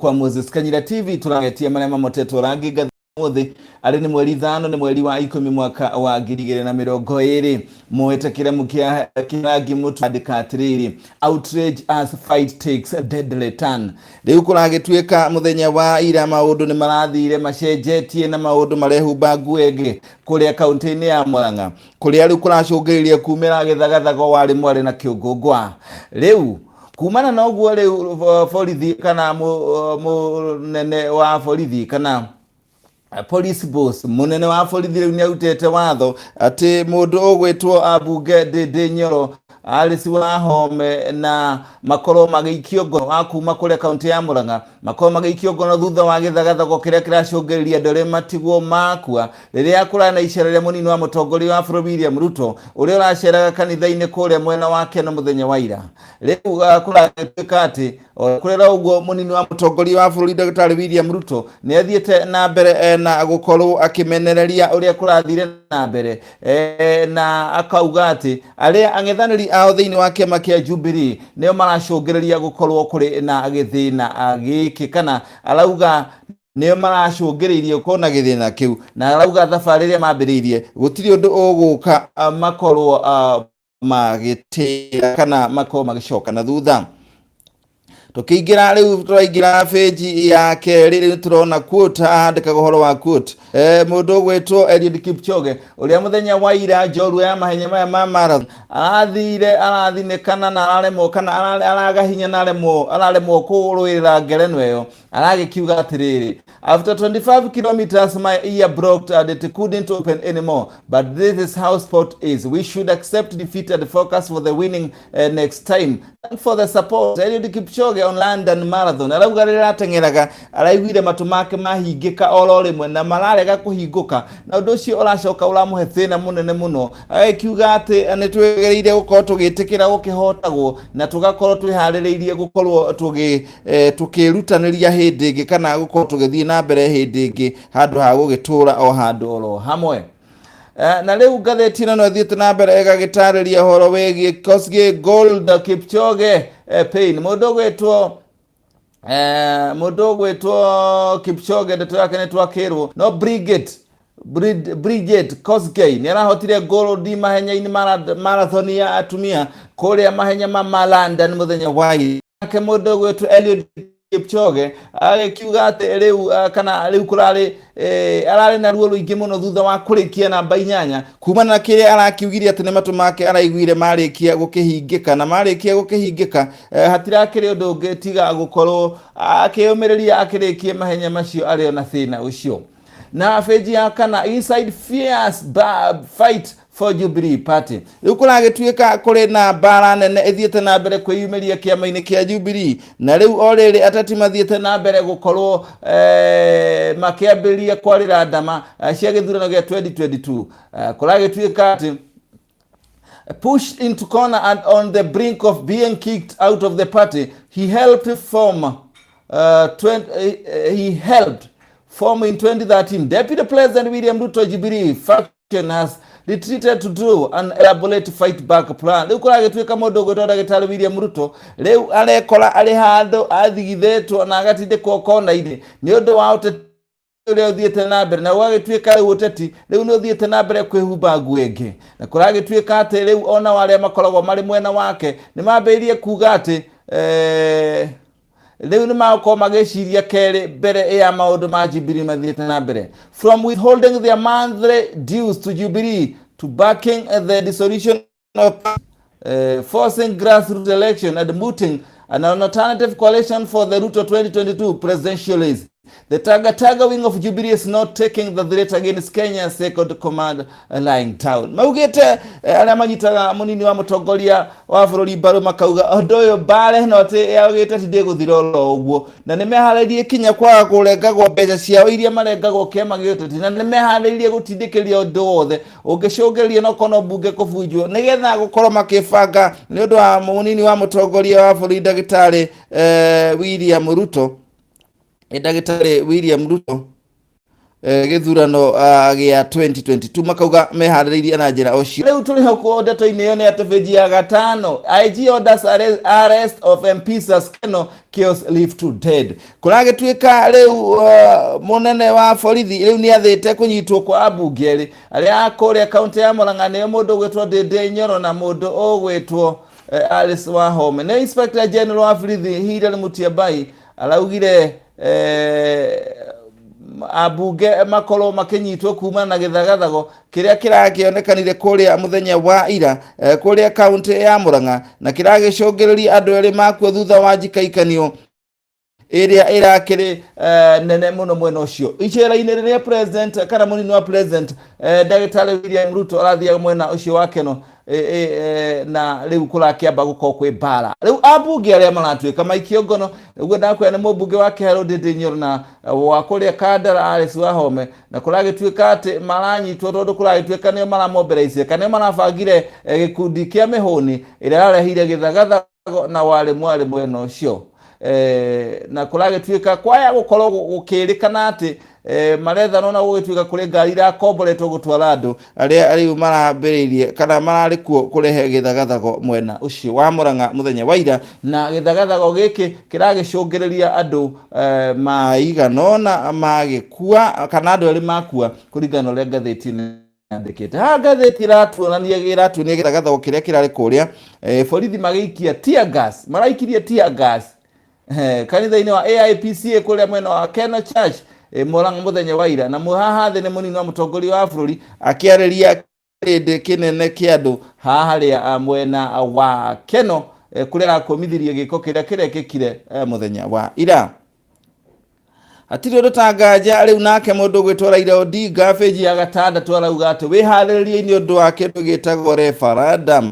Kwa Moses Kanyira TV tũragetia marĩa mamotetwo rangi ngathĩ ũmũthĩ arĩ nĩ mweri 5 nĩ mweri wa 10 mwaka wa 2020. Moete kĩramu kĩa kĩrangi mũtu andĩka atĩrĩrĩ, "Outrage as fight takes a deadly turn." Rĩu kũragĩtuĩka mũthenya wa ira maũndũ nĩ marathire macenjetie na maũndũ marehumba nguo ĩngĩ kũrĩa kaunti-inĩ ya Murang'a, kũrĩa rĩu kũracũngĩrĩria kumĩra gĩthagathago warĩ mwarĩ na kĩũngũngwa. Rĩu kumana na ũguo rĩu borithi kana mũnene wa borithi kana police boss, mũnene wa borithi, rĩu nĩ arutĩte watho atĩ mũndũ ũgwĩtwo ambunge Ndindi Nyoro, Alice Wahome na makorwo magĩikio ngono wa kuma kũrĩa kaunti ya Murang'a, makorwo magĩikio ngono thutha wa gĩthagathago kĩrĩa kĩracũngĩrĩria andũ arĩa matigwo makua rĩrĩa kũrana icera rĩa mũnini wa mũtongoria wa bũrũri William Ruto, ũrĩa ũraceraga kanitha-inĩ kũrĩa mwena wa Keno mũthenya wa ira. Rĩu kũratuĩka atĩ o kũrera ũguo mũnini wa mũtongoria wa bũrũri Dr. William Ruto nĩ athiĩte na mbere na gũkorwo akĩmenereria ũrĩa kũrathire na mbere, na akauga atĩ arĩa ang'ethanĩri ao thĩinĩ wa kĩama kĩa Jubilee nĩo maracũngĩrĩria gũkorwo kũrĩ na gĩthĩna gĩkĩ, kana arauga nĩo maracũngĩrĩirie gũkorwo na gĩthĩna kĩu, na arauga thabarĩ ĩrĩa mambĩrĩirie gũtirĩ ũndũ ũgũka makorwo magĩtĩra kana makorwo magĩcoka na thutha. Tũkĩingĩra rĩu, tũraingĩra page ya kerĩ. Rĩu tũrona quote, andĩkaga ũhoro wa quote, mũndũ ũgwĩtwo Eliud Kipchoge, ũrĩa mũthenya wa ira njorua ya mahenya maya ma marathon arathire arathinĩkana na araremwo kana araga hinya na araremwo kũrũĩrĩra ngerenwa ĩyo, aragĩkiuga atĩrĩrĩ, "After 25 kilometers my ear broke and it couldn't open anymore, but this is how sport is. We should accept defeat and focus for the winning next time. Thank for the support." Eliud Kipchoge on London Marathon arauga rĩrĩa arateng'eraga araiguire matũ make mahingĩka oro rĩmwe na mararega kũhingũka, na ũndũ ũcio ũracoka ũramũhe thĩna mũnene mũno. Agĩkiuga atĩ nĩ twĩgĩrĩire gũkorwo tũgĩtĩkĩra gũkĩhotagwo na tũgakorwo twĩharĩrĩirie gũkorwo tũkĩrutanĩria hĩndĩ ĩngĩ kana gũkorwo tũgĩthiĩ na mbere hĩndĩ ĩngĩ handũ ha gũgĩtũra o handũ oro hamwe. Na rĩu ngathĩti ĩno no ĩthiĩte na mbere ĩgagĩtarĩria ũhoro wĩgiĩ Kosgei Gold, Kipchoge pain. Mũndũ ũgwĩtwo Kipchoge, ndeto yake nĩ twakĩrwo, no Bridget Kosgei nĩ arahotire gold mahenya-inĩ marathon ya atumia kũrĩa mahenya ma London mũthenya wa ira. Nake mũndũ ũgwĩtwo Eliud Kipchoge agĩkiuga atĩ rĩu kana rĩu kũrarĩ ararĩ na ruo rũingĩ mũno thutha wa kũrĩkia namba 8, kumana na kĩrĩa arakiugire atĩ nĩ matũ make araiguire marĩkia gũkĩhingĩka, na marĩkia gũkĩhingĩka hatirakĩrĩ ũndũ ũngĩ tiga gũkorwo akĩyũmĩrĩria akĩrĩkie mahenya macio arĩ ona thĩna ũcio. Na page ya kana, inside fierce fight for Jubilee Party. Rĩu kũragĩtuĩka kũrĩ na mbara nene ĩthiĩte na mbere kwĩyumĩria kĩama-inĩ kĩa Jubilee, na rĩu o rĩrĩ ateti mathiĩte na mbere gũkorwo makĩambĩrĩria kwarĩra ndama cia gĩthurano gĩa 2022. Kũragĩtuĩka atĩ pushed into corner and on the brink of being kicked out of the party, he helped form in 2013. Deputy President William Ruto Jubilee faction has retreated to do an elaborate fight back plan. Rĩu kũragĩtuĩka mũndũ ũgwĩtwo ndagĩtarĩ William Ruto rĩu arekora arĩ handũ athigithĩtwo na agatindĩkwo kona-inĩ nĩ ũndũ wa ũteti ũrĩa ũthiĩte na mbere, na gũgagĩtuĩka rĩu ũteti rĩu nĩ ũthiĩte na mbere kwĩhumba nguo ĩngĩ, na kũragĩtuĩka atĩ rĩu ona arĩa makoragwo marĩ mwena wake nĩ mambĩrĩirie kuga atĩ rĩu nĩ magũkorwo magĩciria kerĩ mbere ya maũndũ ma Jubilee mathiĩte na mbere. From withholding their monthly dues to Jubilee to backing the dissolution of forcing grassroots election and mooting an alternative coalition for the Ruto 2022 presidential race, the Taga Taga wing of Jubilee is not taking the threat against Kenya's second command lying down. Maugĩte arĩa manyitaga mũnini wa mũtongoria wa bũrũri mbaru makauga ũndũ ũyũ mbara ĩno atĩ yaugĩte ti ndĩgũthira oro ũguo, na nĩ meharĩirie kinya kwaga kũrengagwo mbeca ciao iria marengagwo kĩama gĩa ũteti, na nĩ meharĩirie gũtindĩkĩria ũndũ wothe ũngĩcũngĩrĩria no korwo mbunge kũbunjwo nĩgetha gũkorwo makĩbanga nĩ ũndũ wa mũnini wa mũtongoria wa bũrũri ndagĩtarĩ William Ruto. Ndagĩtarĩ William Ruto. Gĩthurano gĩa 2022 makauga meharĩrĩirie na njĩra o cio. Rĩu tũrĩ ho kũ ndeto-inĩ ĩyo nĩ atĩ bĩnji ya gatano, IG orders arrest of MP Saskeno, chaos leave to dead. Kũragĩtuĩka rĩu mũnene wa borithi rĩu nĩ athĩte kũnyitwo kwa ambunge erĩ arĩa a kũrĩa kaunti ya Murang'a, nĩo mũndũ ũgwĩtwo Ndĩndĩ Nyoro na mũndũ ũgwĩtwo Alice Wahome. Nĩ Inspector General wa borithi Hilary Mutyambai araugire ambunge makorwo makinyitwo kumana na gĩthagathago kĩrĩa kĩrakĩonekanire kũrĩa mũthenya wa ira kũrĩa kaunti ya Murang'a, na kĩragĩcũngĩrĩria andũ erĩ makua thutha wa njikaikanio ĩrĩa ĩrakĩrĩ nene mũno mwena ũcio. Icera-inĩ rĩrĩa president kana mũnini wa president ndagĩtarĩ William Ruto arathiaga mwena ũcio wa Keno, na rĩu kũrakĩamba gũkorwo kwĩ mbara. Rĩu ambunge arĩa maratuĩka maikio ngono ũguo ndakwĩra nĩ mũmbunge wa Kĩharũ Ndĩndĩ Nyoro na wa kũrĩa Kandara Alice Wahome, na kũragĩtuĩka atĩ maranyitwo tondũ kũragĩtuĩka nĩo maramomberaicire kana nĩo marabangire gĩkundi kĩa mĩhũni ĩrĩa yarehire gĩthagathago na warĩ mwarĩ mwena ũcio. Na kũragĩtuĩka kwaya gũkorwo gũkĩrĩkana atĩ marethanwo na gũgĩtuĩka kũrĩ ngari irakomboretwo gũtwara andũ arĩa rĩu marambĩrĩirie kana mararĩ kuo kũrehe gĩthagathago mwena ũcio wa Murang'a mũthenya wa ira. Na gĩthagathago gĩkĩ kĩragĩcũngĩrĩria andũ maigana ũna magĩkua kana andũ erĩ makua kũringana na ũrĩa ngathĩti ĩno yandĩkĩte. Haha ngathĩti ĩratuonania ĩratuonia gĩthagathago kĩrĩa kĩrarĩ kũrĩa, borithi magĩikia tear gas, maraikirie tear gas kanitha-inĩ wa AIPCA kũrĩa mwena wa Keno Church, Murang'a mũthenya wa ira. Na haha thĩ nĩ mũnini wa mũtongoria wa bũrũri akĩarĩria kĩrĩndĩ kĩnene kĩa andũ haha harĩa mwena wa Keno, kũrĩa arakũmithirie gĩko kĩrĩa kĩrekĩkire mũthenya wa ira. Hatirĩ ũndũ ta nganja. Rĩu nake mũndũ ũgwĩtwo Raila Odinga, bĩnji ya gatandatũ, arauga atĩ wĩharĩrĩrie nĩ ũndũ wa kĩndũ gĩtagwo referendum.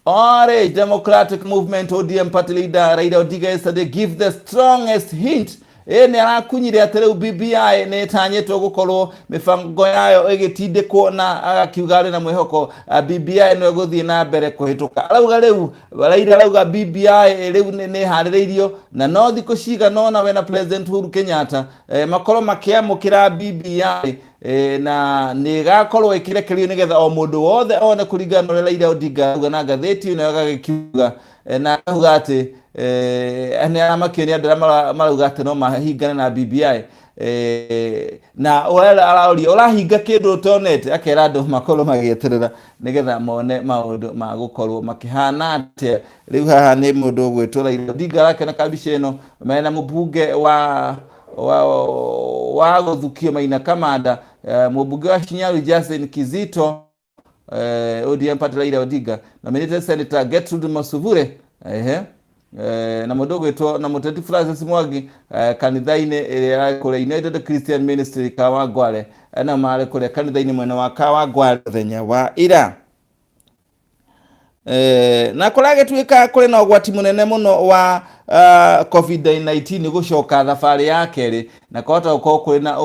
Orange Democratic Movement, ODM, party leader Raila Odinga yesterday give the strongest hint. Ĩ nĩ arakunyire atĩ rĩu BBI nĩ ĩtanyĩtwo gũkorwo mĩbango yayo ĩgĩtindĩkwo, na agakiuga arĩ na mwĩhoko BBI no ĩgũthiĩ na mbere kũhĩtũka. Arauga rĩu Raila arauga BBI rĩu nĩ ĩharĩrĩirio na no thikũ cigana ũna we na President Uhuru Kenyatta makorwo makĩamũkĩra BBI, na nĩ ĩgakorwo ĩkĩrekererio nĩgetha o mũndũ wothe one, kũringana na ũrĩa Raila Odinga arauga. Na ngathĩti ĩno agagĩkiuga na akauga atĩ nĩ aramakio nĩ andũ arĩa marauga atĩ no mahingane na BBI, na ũrĩa araũria ũrahinga kĩndũ ũtonete, akera andũ makorwo magĩeterera nĩgetha mone maũndũ ma gũkorwo makĩhana atĩa. Rĩu haha nĩ mũndũ ũgwĩtwo Raila Odinga arakena kambica ĩno mena mũmbunge wa gũthukio Maina Kamanda, mũmbunge wa Shinyalu Justin Kizito, ODM party Raila Odinga nominated Senator Gertrude Masuvure, ehe, na mũndũ ũgwĩtwo na mũteti Francis Mwangi, kanitha-inĩ ĩrĩa ĩrarĩ kũrĩa United Christian Ministry Kawangware, na marĩ kũrĩa kanitha-inĩ mwena wa Kawangware mũthenya wa ira. Na kũragĩtuĩka kũrĩ na ũgwati mũnene mũno wa COVID-19 gũcoka thabarĩ ya kerĩ, na kwahota gũkorwo kũrĩ na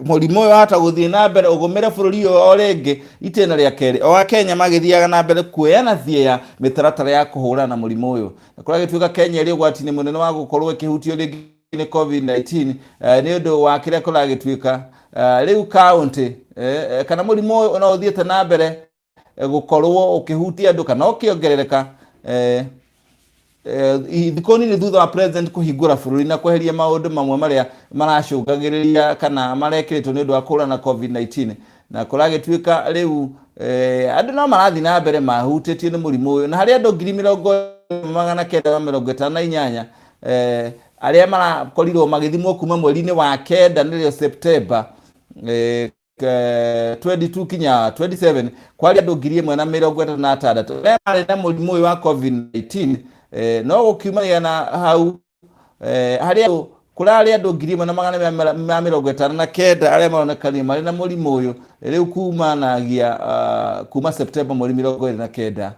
mũrimũ ũyũ wahota gũthiĩ na mbere ũgũmĩre bũrũri ũyũ o rĩngĩ itĩna rĩa kerĩ, o Akenya magĩthiaga na mbere kuoya na thieya mĩtaratara ya kũhũrana na mũrimũ ũyũ. Na kũragĩtuĩka Kenya ĩrĩ ũgwati-inĩ mũnene wa gũkorwo ĩkĩhutio rĩngĩ nĩ COVID-19 nĩ ũndũ wa kĩrĩa kũragĩtuĩka rĩu kaunti kana mũrimũ ũyũ no ũthiĩte na mbere gũkorwo ũkĩhutia andũ kana ũkĩongerereka thikũ nini thutha wa president kũhingũra bũrũri na kweheria maũndũ mamwe marĩa maracũngagĩrĩria kana marekĩrĩtwo nĩ ũndũ wa kũhũrana na COVID-19. Na kũragĩtuĩka rĩu andũ no marathiĩ na mbere mahutĩtio nĩ mũrimũ ũyũ, na harĩ andũ 90,958 arĩa marakorirwo magĩthimwo kuma mweri-inĩ wa kenda, nĩrĩo September 22 kinya 27, kwarĩ andũ 1,036 arĩa marĩ na mũrimũ ũyũ wa COVID-19. No gũkiumania na hau harĩ andũ kũrarĩ andũ 1,459 arĩa maronekanire marĩ na mũrimũ ũyũ rĩu kumanagia kuma September mweri 29.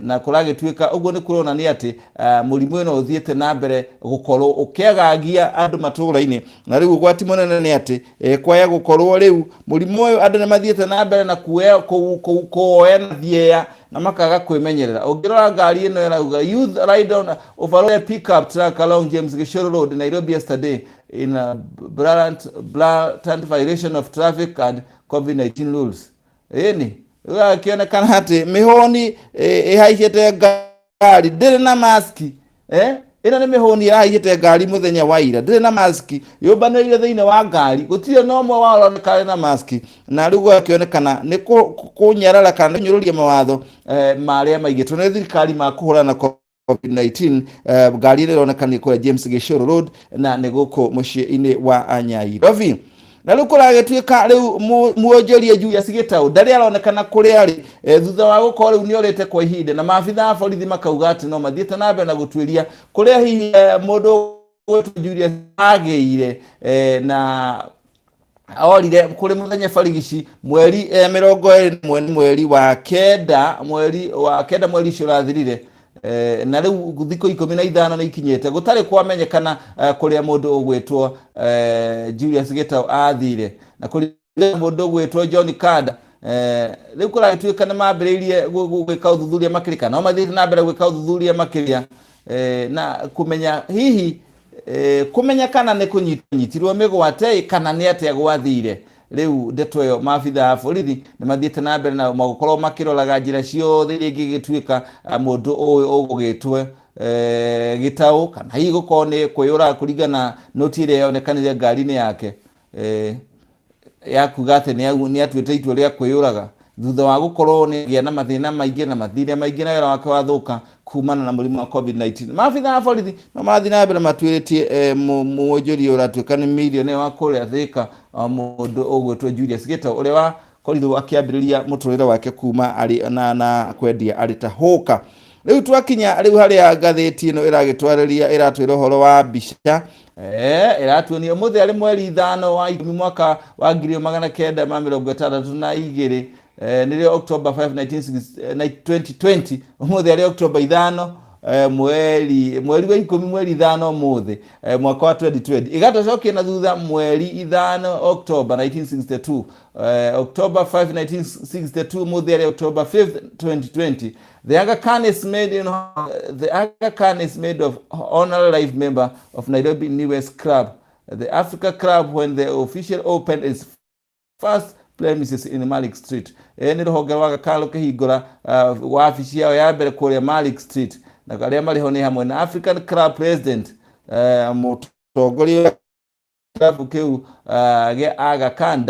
Na kũragĩtuĩka ũguo nĩ kũronania atĩ mũrimũ ĩno ũthiĩte na mbere gũkorwo ũkĩagagia andũ matũũra-inĩ. Na rĩu ũgwati mũnene nĩ atĩ kwaya gũkorwo rĩu mũrimũ ũyũ andũ nĩ mathiĩte na mbere na kuoya kũwoya na thieya na makaga kwĩmenyerera. Ũngĩrora ngari ĩno ĩrauga youth ride on overloaded pickup truck along James Gichuru Road, Nairobi yesterday in a blatant violation of traffic and COVID-19 rules. Ĩni gũgakĩonekana atĩ mĩhũni ĩhaicĩte ngari ndĩrĩ na maski. Ĩno nĩ mĩhũni ĩrahaicĩte ngari mũthenya wa ira, ndĩrĩ na maski, yũmbanĩrĩire thĩinĩ wa ngari, gũtirĩ na ũmwe wao ũroneka arĩ na maski. Na rĩu gũgakĩonekana nĩ kũnyarara kana kũnyũrũria mawatho marĩa maigĩtwo nĩ thirikari ma kũhũrana na COVID-19. Ngari ĩrĩa ĩroneka nĩ kũrĩa James Gichuru Road na nĩ gũkũ mũciĩ-inĩ wa Nairobi. Na rĩu kũragĩtuĩka rĩu muonjoria Julius Gitau ndarĩ aronekana kũrĩa arĩ thutha wa gũkorwo rĩu nĩ orĩte kwa ihinda, na maabitha a borithi makauga atĩ no mathiĩte na mbere na gũtuĩria kũrĩa hihi mũndũ ũgwĩtwo Julius agĩire na orire kũrĩ mũthenya barigici mweri 21 mweri wa kenda, mweri wa kenda, mweri ũcio ũrathirire. Na rĩu thikũ 15 nĩ ikinyĩte gũtarĩ kwamenyekana kũrĩa mũndũ ũgwĩtwo Julius Gitau athire. Na kũrĩ mũndũ ũgwĩtwo John Kanda, rĩu kũragĩtuĩka nĩ mambĩrĩirie gwĩka ũthuthuria makĩria, kana no mathiĩte na mbere gwĩka ũthuthuria makĩria na kũmenya hihi kũmenya kana nĩ kũnyitirwo mĩgwate kana nĩ atĩa gwathire. Rĩu ndeto ĩyo maabitha a borithi nĩ mathiĩte na mbere na magũkorwo makĩroraga njĩra ciothe iria ingĩgĩtuĩka mũndũ ũyũ ũgũgĩtwo Gĩtaũ kana hihi gũkorwo nĩ kwĩyũraga kũringana noti ĩrĩa yonekanire ngari-inĩ yake ya kuga atĩ nĩ atuĩte itua rĩa kwĩyũraga thutha wa gũkorwo nĩ agĩa na mathĩna maingĩ na mathirĩ maingĩ na wĩra wake wathũka kumana na mũrimũ wa COVID-19. Maabitha a borithi no marathiĩ na mbere matuĩrĩtie mwonjoria ũratuĩka nĩ millionaire wa kũrĩa Thĩka, mũndũ ũgwĩtwo Julius Gitau, ũrĩa wakorirwo akĩambĩrĩria mũtũrĩre wake kuma arĩ na kwendia arĩ ta hũka. Rĩu twakinya rĩu harĩa ngathĩti ĩno ĩragĩtwarĩria, ĩratwĩra ũhoro wa mbica, ĩratuonia ũmũthĩ arĩ mweri 5 wa 10 mwaka wa 1962, nĩrĩo October 5 2020. Ũmũthĩ arĩ October 5, mweri wa 10, mweri 5 ũmũthĩ, mwaka wa 2020. Ĩgatũcokia na thutha mweri 5 October 1962, October 5 1962, ũmũthĩ arĩ October 5 2020. The Aga Khan is made of honorary life member of Nairobi Newest Club, the Africa Club, when the official opened its first premises in Malik Street. Nĩ rũhonge rwa Aga Khan rũkĩhingũra wabici yao ya mbere kũrĩa Malik Street, na arĩa marĩ ho nĩ hamwe na African Club President, mũtongoria kĩrabu kĩu gĩa Aga Khan,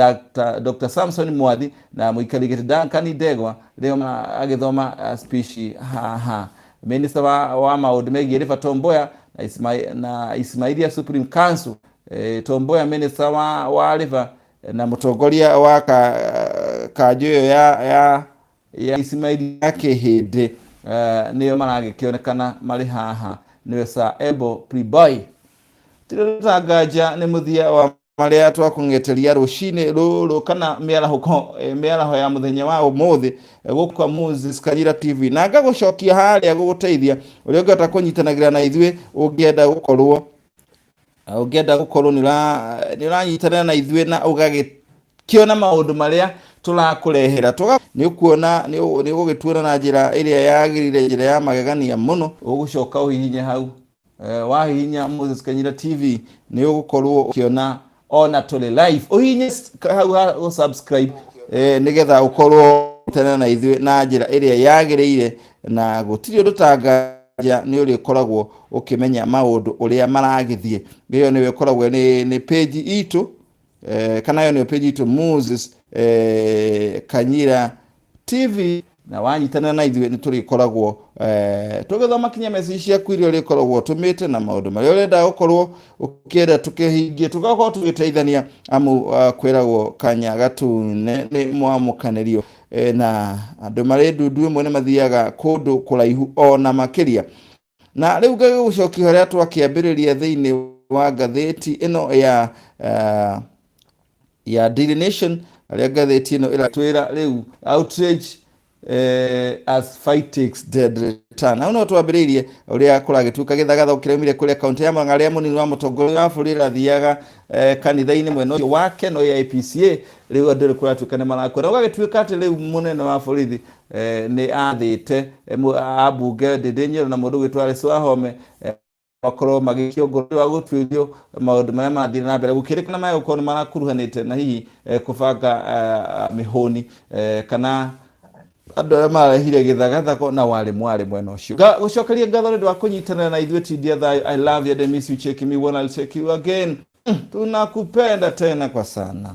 Dr. Samson Mwathi, na mũikari gĩtĩ Duncan Ndegwa rĩo agĩthoma speech haha. Minister wa maũndũ megiĩ River Tom Mboya na Ismailia Supreme Council, Tom Mboya minister wa River na mũtongoria wa kanjũ ĩyo ya Ismailia Kĩhĩndĩ, nĩo maragĩkĩonekana marĩ haha, nĩwe Sir Ebo Priboy. Tirĩtanganja nĩ mũthia wa marĩa twakũng'eteria rũcinĩ rũrũ kana mĩarahũko, mĩaraho ya mũthenya wa ũmũthĩ, gũkũ kwa Moses Kanyira TV, na ngagũcokia harĩa gũgũteithia ũrĩa ũngĩhota kũnyitanagĩra na ithuĩ. Ũngĩenda gũkorwo nĩ ũranyitanĩra na ithuĩ na ũgagĩkĩona maũndũ marĩa tũrakũrehera, nĩ ũkuona nĩ ũgũgĩtuona na njĩra ĩrĩa yagĩrĩire, njĩra ya magegania mũno. Ũgũcoka ũhihinye hau. Wahihinya Moses Kanyira TV nĩ ũgũkorwo ũkĩona ona tũrĩ live. Ũhihinye hau ha gũ-subscribe nĩgetha ũkorwo ũnyitanĩra na ithuĩ na njĩra ĩrĩa yagĩrĩire, na gũtirĩ ũndũ tanganja nĩ ũrĩkoragwo ũkĩmenya maũndũ ũrĩa maragĩthiĩ. Ĩyo nĩyo ĩkoragwo nĩ page itũ, kana ĩyo nĩyo page itũ, Moses Kanyira TV, na wanyitanĩra na ithuĩ nĩ tũrĩkoragwo tũgĩthoma kinya message ciaku iria ũrĩkoragwo ũtũmĩte na maũndũ marĩa ũrenda gũkorwo ũkĩenda tũkĩhingie, tũgakorwo tũgĩteithania, amu kwĩragwo kanya gatune nĩ mwamũkanĩrio, na andũ marĩ ndundu ĩmwe nĩ mathiaga kũndũ kũraihu ona makĩria. Na rĩu ngagĩgũcokia harĩa twakĩambĩrĩria thĩinĩ wa ngathĩti ĩno ya Daily Nation, harĩa ngathĩti ĩno ĩratwĩra rĩu outrage. As fight takes deadly turn. Hau no twambĩrĩirie ũrĩa kũragĩtuĩka gĩthagatho kĩraumire kũrĩa kaunti ya Murang'a arĩa mũnini wa mũtongoria wa bũrũri arathiaga kanitha-inĩ mwena ũcio wake no AIPCA rĩu andũ rĩu kũratuĩka nĩ marakua na gũgagĩtuĩka atĩ rĩu mũnene wa borithi nĩ athĩte ambunge Ndindi Nyoro na mũndũ ũgwĩtwo Alice Wahome makorwo magĩkĩongorwo wa gũtuĩrio maũndũ marĩa marathiĩ na mbere gũkĩrĩkana megũkorwo nĩ marakuruhanĩte na hihi kũbanga mĩhũni kana andũ arĩa marehire gĩthagathago na warĩ mwarĩ mwena ũcio. Gũcokeria ngatho nĩ ũndũ wa kũnyitanĩra na ithuĩ tindia thayũ. I love you and I miss you. Check me when I'll check you again. Tunakupenda tena kwa sana.